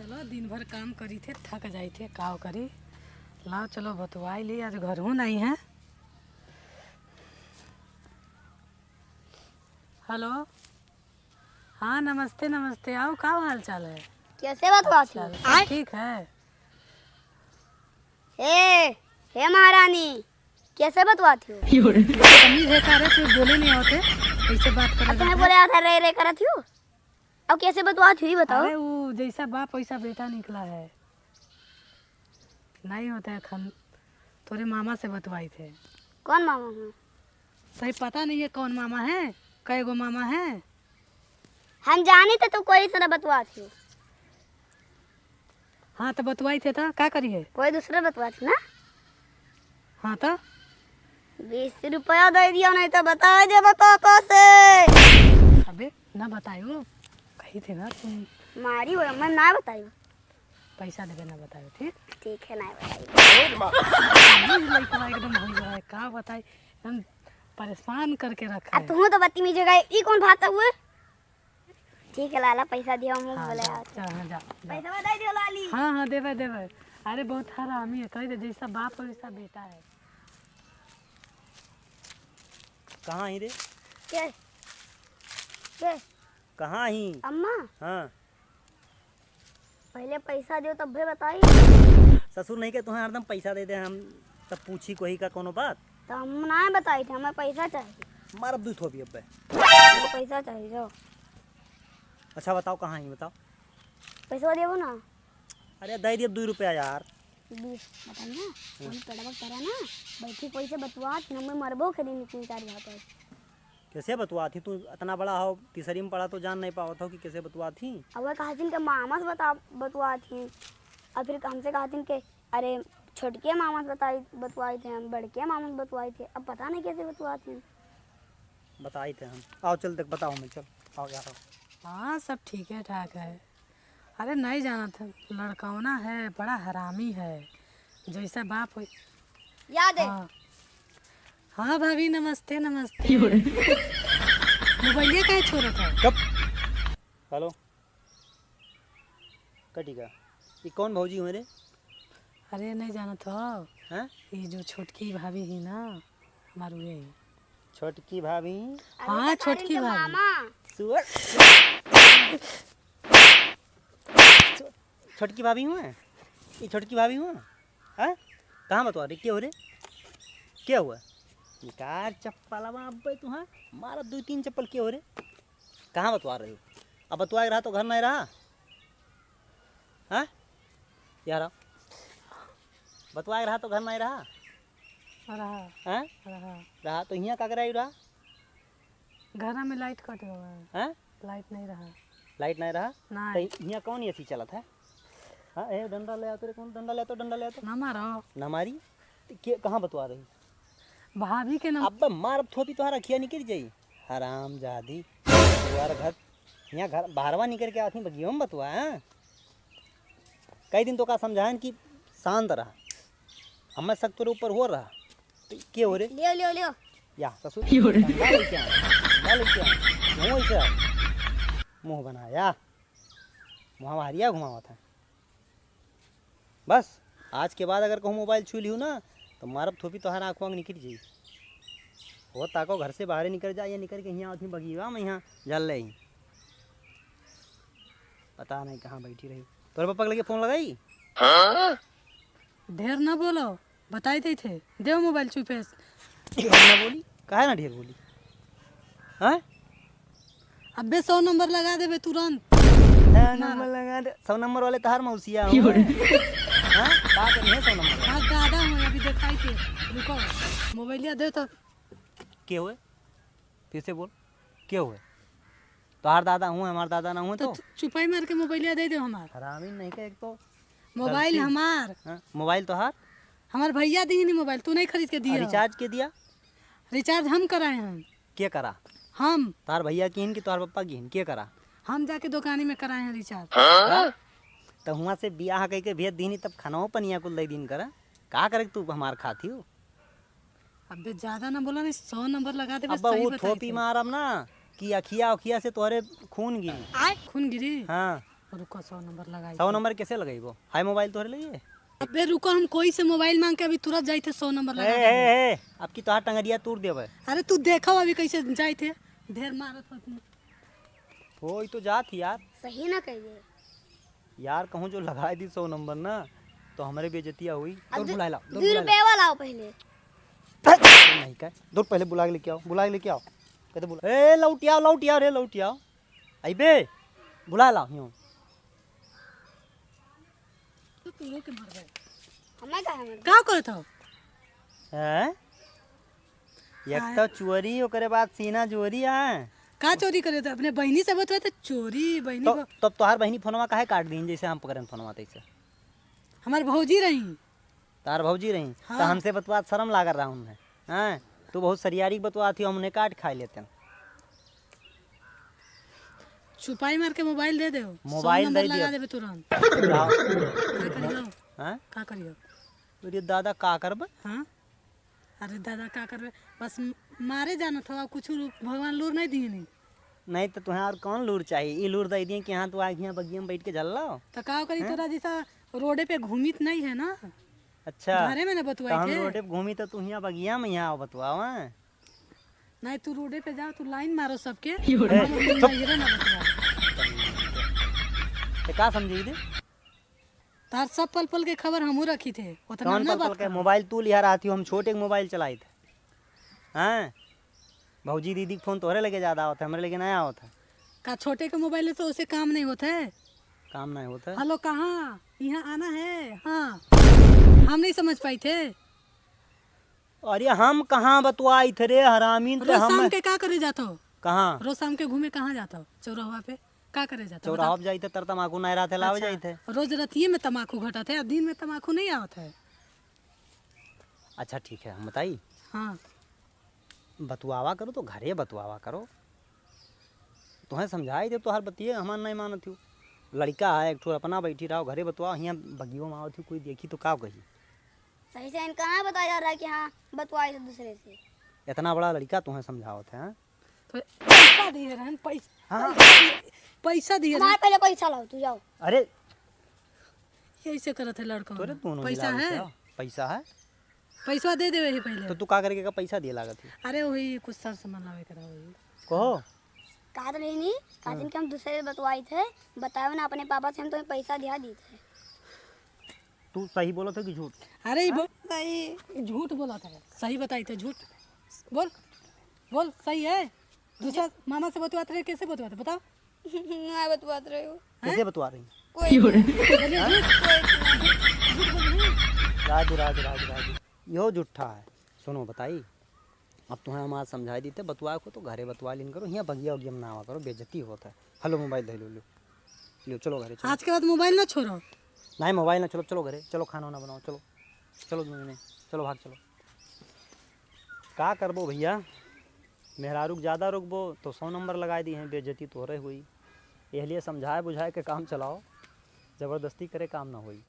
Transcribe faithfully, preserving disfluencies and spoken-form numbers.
चलो, दिन भर काम करी थे, थक जाई थे, काव करी। लाओ, चलो, बतुआई ली, आज घरहू नहीं है। हेलो, हाँ, नमस्ते, नमस्ते। आओ, का हाल चाल है? कैसे बतुआत हो? चल, सब ठीक है। हे, हे महारानी, कैसे बतुआत हो? तमीज है का रे, तू बोले नहीं होते, कैसे बात कर अब तुम्हें बोले आता रे रे करत हो? अब कैसे बतुआत हो, बताओ। अरे, वो जैसा बाप वैसा बेटा निकला है। नहीं होता है खन-, तोरे मामा से बतवाई थे। कौन मामा है? सही पता नहीं है कौन मामा है, कई गो मामा है। हम जानी थे तू कोई से ना बतवात हो। हाँ, तो बतवाई थे तो का करी है? कोई दूसरा बतवात ना। हाँ तो? बीस रुपया दे दिया, नहीं तो बताई देबो काका से। अबे ना बतायो, कही थे ना तुम। मारी हो, मैं ना बताई। पैसा देबे ना बतायो, ठीक? ठीक है, ना बताई। ये लइकवा एकदम हो गया है, का बताई, एकदम परेशान करके रखा आ, है। तू तो बदतमीज हो गई, ई कौन बात हुए? ठीक है लाला, पैसा दियो, हम हाँ, बोले जा, आओ। चल, हाँ, जा, जा। पैसा दे दियो लाली। हाँ, हाँ, देबे, देबे। अरे बहुत हरामी है, कह दे जैसा बाप है वैसा बेटा है। कहाँ ही रे? के? के? कहाँ ही? अम्मा। हाँ। पहले पैसा दियो तब भी बताई। ससुर नहीं के तुम्हें हरदम पैसा दे दे, हम तब पूछी कोई का कोनो बात। तो हम ना बताई थे, हमें पैसा चाहिए। मारब दुई थोपी अब्बे। हमको पैसा चाहिए जो। अच्छा बताओ कहाँ ही बताओ। पैसा देबो ना। अरे दे दियो दुई रुपया यार। बीस बताई ना, हाँ। हम पेड़वा करा ना, बैठी पैसे बतुआत, हमें मरबो करी तीन चार घाट। कैसे बतुआत ही तू? इतना बड़ा हो, तीसरी में पढ़ा तो जान नहीं पावत हो कि कैसे बतुआत ही। अब वह कहथिन के मामा से बता, बतुआत ही। और फिर हमसे कहथिन के, "अरे, छोटके मामा से बताई, बतुआई थे हम, बड़के मामा से बतुआई थे।" अब पता नहीं कैसे बतुआत ही। बताई थे हम। आओ चल देख, बताओ हमें, चल। आओ यार, आओ। हाँ, सब ठीक है ठाक है। अरे, नहीं जानत है, लड़कौना है, बड़ा हरामी है, जैसा बाप हो। याद है? हाँ। हाँ भाभी, नमस्ते, नमस्ते। क्यों रे? मोबाइलिया काहे छोड़त है? कब? हेलो, कटी का? ये कौन भौजी हुए रे? अरे, नहीं जानत हो? हैं? ये जो छोटकी भाभी ही ना, हमार उहे ही। छोटकी भाभी? अरे, हाँ, तो छोटकी भाभी। मामा। सुअर। छोटकी भाभी हुआ? ये छोटकी भाभी हुआ? हैं? कहाँ बतवा रे? के हो रे? के हुआ? निकार चप्पलवा अब्बे तू, हाँ? मारा दुई तीन चप्पल। के हो रे? कहाँ बतवा रहे हो? अब बतवा के रहा तो घर नहीं रहा? हाँ? यार, बतवा के रहा तो घर नहीं रहा? रहा। हैं? रहा। रहा तो हियाँ का करे रहा? घर में लाइट कट गवा है। हैं? लाइट नहीं रहा। लाइट नहीं रहा? नहीं। तो हियाँ कौन एसी चलत है? हाँ, ए, डंडा ले आ तो रे, कौन डंडा ले आ तो, डंडा ले आ तो। ना मारो। ना मारी? तो के, कहाँ बतवा रही? भाभी के नाम। अब मारब थोपी तोहार अखिया निकल जाई। हरामजादी। दुआर घर, हियाँ घर, बाहरवा निकल के आती बगियो में बतवा, हाँ? कई दिन तो का समझाएन कि शांत रहा, हमें शक तोरे ऊपर हो रहा। तो के हो रे? लियो, लियो, लियो। या ससुर, क्यों रे? डंडा लेके आ, डंडा लेके आ। मुँह ऐसे आ। मुँह बनाया, मुँह हमारिया घुमावत है। बस, आज के बाद अगर कहूँ मोबाइल छू लिहू ना, तो मारब थोपी तोहार आँख वाँख निकल जाई। हो ताको घर से बाहरे निकल जा, या निकल के हियाँ आवत ही बगीवा में हियाँ जल ले ही। पता नहीं कहाँ बैठी रही। तोरे पापा के लगे फोन लगाई? हाँ? ढेर ना बोलो, बताई देई थे। देव मोबाइल चुपे से। ढेर ना बोली? काहे ना ढेर बोली? हैं? अबे सौ नंबर लगा देबे तुरंत। सौ मार। नंबर लगा दे। सौ नंबर वाले तहार मौसिया हो। क्यों रे? हैं? का करी है सौ नंबर वाले? हाँ, दादा हो, अभी देखाई के। रुको, मोबाइलिया दे तो। के हुए? फिर से बोल, के हुए? तोहार दादा हुए, हमार दादा ना हुए तो तो? चु-, चुपाई मार के मोबाइलिया दे दो हमार। हरामी नहीं का एक तो। मोबाइल गलती। हमार। हाँ, मोबाइल तोहार? हमार भैया दी नहीं मोबाइल, तू नहीं खरीद के दिया। रिचार्ज के दिया? रिचार्ज हम कराए हैं। के करा? हम। तोहार भैया किहिन कि तोहार पप्पा किहिन? के करा? हम जाके दुकानी में कराए हैं रिचार्ज। हाँ? तो हुआं से बियाह कइके भेज दीनी तब खाना पनिया कुल दे दीन करा। का करे तू हमार खाती हो? अबे ज्यादा ना बोला, नहीं सौ नंबर लगा देबे, अब्बा सही वो बताई थोपी थे। मारब ना कि अखिया उखिया से तोहरे खून गिरी। आय? खून गिरी? हाँ। रुको, सौ नंबर लगाई सौ थे। नंबर कैसे लगइबो? हाय मोबाइल तोहरे लगे? अबे रुको, हम कोई से मोबाइल मांग के अभी तुरंत जाई थे सौ नंबर ए, लगा ए, देबे। ए, अब की तोहार टंगरिया तूर देबे। अरे तू देखो अभी कैसे जाई थे, ढेर मारत हो तू। हो, ई तो जात ही यार। सही ना कहिए। यार, कहूँ जो लगाए दी सौ नंबर ना, तो हमरे बेइज्जतिया हुई। अब दौड़ दू-, बुलाए लाओ, दौड़ दुई बुलाए रुपये लाओ। वाला आओ पहले। नहीं का? दौड़ पहले बुला के लेके आओ, बुला के लेके आओ। कहते बुला, ए, लौट आओ, लौट आओ रे, लौट आओ। अइबे, बुला लाओ, हियों। तू, तू रो के मर गए। हमें का है, मर गए? का करत हो? हैं? एक हाय। तो चोरी, ओकरे बाद सीना जोरी आए। का चोरी करे थे? अपने बहिनी से बतवाए थे, चोरी, बहिनी तो, को। तब तोहार बहिनी फोनवा काहे काट दीन, जैसे हम पकड़न फोनवा तैसे? हमार भौजी रही। तार भौजी रही, हाँ। तो हमसे बतवात शर्म लागल रहा उन्हें। हैं? तू बहुत सरियारी बतवात ही, हम उन्हें काट खाए लेते हैं। छुपाई मार के मोबाइल दे दे। मोबाइल दे दिया। सौ नंबर लगा देबे तुरंत। का? का करियो? हैं? का करियो? अरे दादा, का करबे? हाँ? अरे दादा, का करबे? बस म-, मारे जानत हो, कुछ रू-, भगवान लूर नहीं दिए नहीं। नहीं तो तुम्हें और कौन लूर चाहिए? ई लूर दे दिए कि हाँ, तू आग हियाँ बगिया में बैठ के जल लाओ। तो का करी, हैं? तोरा जैसा रोडे पे घूमित नहीं है ना। अच्छा, घरे में ना तो बतुआई हम थे। रोडे पे घूमी तो तू हियाँ बगिया में यहाँ आओ बतुआओ, हैं? नहीं, तू रोडे पे जाओ, तू लाइन मारो सबके। ए, हमारे चुप। नैहरे ना बतुआओ। तो का समझी दे? तार सब पल पल के खबर हमहू रखी थे, उतना कौन ना पल बात पल के? करो। मोबाइल तू लिहा रहती हो, हम छोटे के मोबाइल चलाई थे। हैं? भौजी दीदी के फोन तोहरे लगे ज्यादा आवत है, हमरे लगे नहीं आवत है। का छोटे के मोबाइल से उसे काम नहीं होता है? काम नहीं होता है? हेलो, कहाँ? यहाँ आना है? हाँ। हम नहीं समझ पाई थे। अरे हम कहाँ बतुआई थे रे हरामीन, ते रोज हम शाम के का करे जात हो? कहाँ? रोज शाम के घूमे कहाँ जात हो? चौराहा पे का करे जात हो? चौराहा बताओ। पे जाई थे, तर तमाकू नहीं रहते, लावे अच्छा, जाई थे। रोज रतिये में तमाकू घटत है, अब दिन में तमाकू नहीं आवत है। अच्छा ठीक है, हम बताई। हाँ। बतुआवा करो तो घरे बतुआवा करो। तुहें समझाई जब तोहार बतिये हमार नहीं मानत हो। लड़का है एक ठो, अपना बैठी रहो, घरे बतुआओ, हियाँ बगियो में आवत हो, कोई देखी तो का कही? सही से इनका ना बताया जा रहा है कि हाँ, बतुआई थे दूसरे से। इतना बड़ा लड़का तुहें समझावत है, हाँ? तो पैसा दिए रहन, पैसा, हाँ। पैसा दिए, पैसा दिए हमारे रहन। पहले पैसा लाओ, तू जाओ। अरे। यही से करत है लड़का तोरे वाला। दोनों पैसा मिलावे है? से आओ। पैसा है? पैसा दे देवे ही पहले। तो तू का करके का पैसा दिए लागत है? अरे वही कुछ सर सामान लावे के रहा वही। कहो। कहत रही नी, कहत हाँ। कि हम दूसरे से बतवाई थे, बताओ ना अपने पापा से, हम तुम्हें पैसा दिया दी थे। तू सही बोलत है कि झूठ? अरे, हाँ? बोल, सही, झूठ बोलत है। सही बताई थे, झूठ। बोल, बोल, सही है? दूसरा मामा से बतवात रहे, कैसे बतवात, बताओ? ना बतवात रहे हो। कैसे बतवा रही? कोई नहीं। बोलिए, झूठ। कोई नहीं। झूठ बोल रही। राजू, राजू, राजू, राजू। यो झूठा है। सुनो, बताई। अब तुम्हें हम आज समझाई दीते, बतुआ को तो घरे बतुआ लीन करो, हियाँ बगिया उगिया में ना आवा करो, बेइज्जती होत है। हलो, मोबाइल धइ लो, लो। लो, चलो घरे, चलो। आज के बाद मोबाइल ना छोड़ो। नहीं, मोबाइल ना, चलो, चलो घरे, चलो खाना वाना बनाओ, चलो। चलो दोनों जने, चलो भाग चलो। का करबो भइया, मेहरारू के ज्यादा रोकबो तो सौ नंबर लगाए दी हैं, बेइज्जती तोहरे हुई। यह लिए समझाए बुझाए के काम चलाओ, जबरदस्ती करे काम ना होई।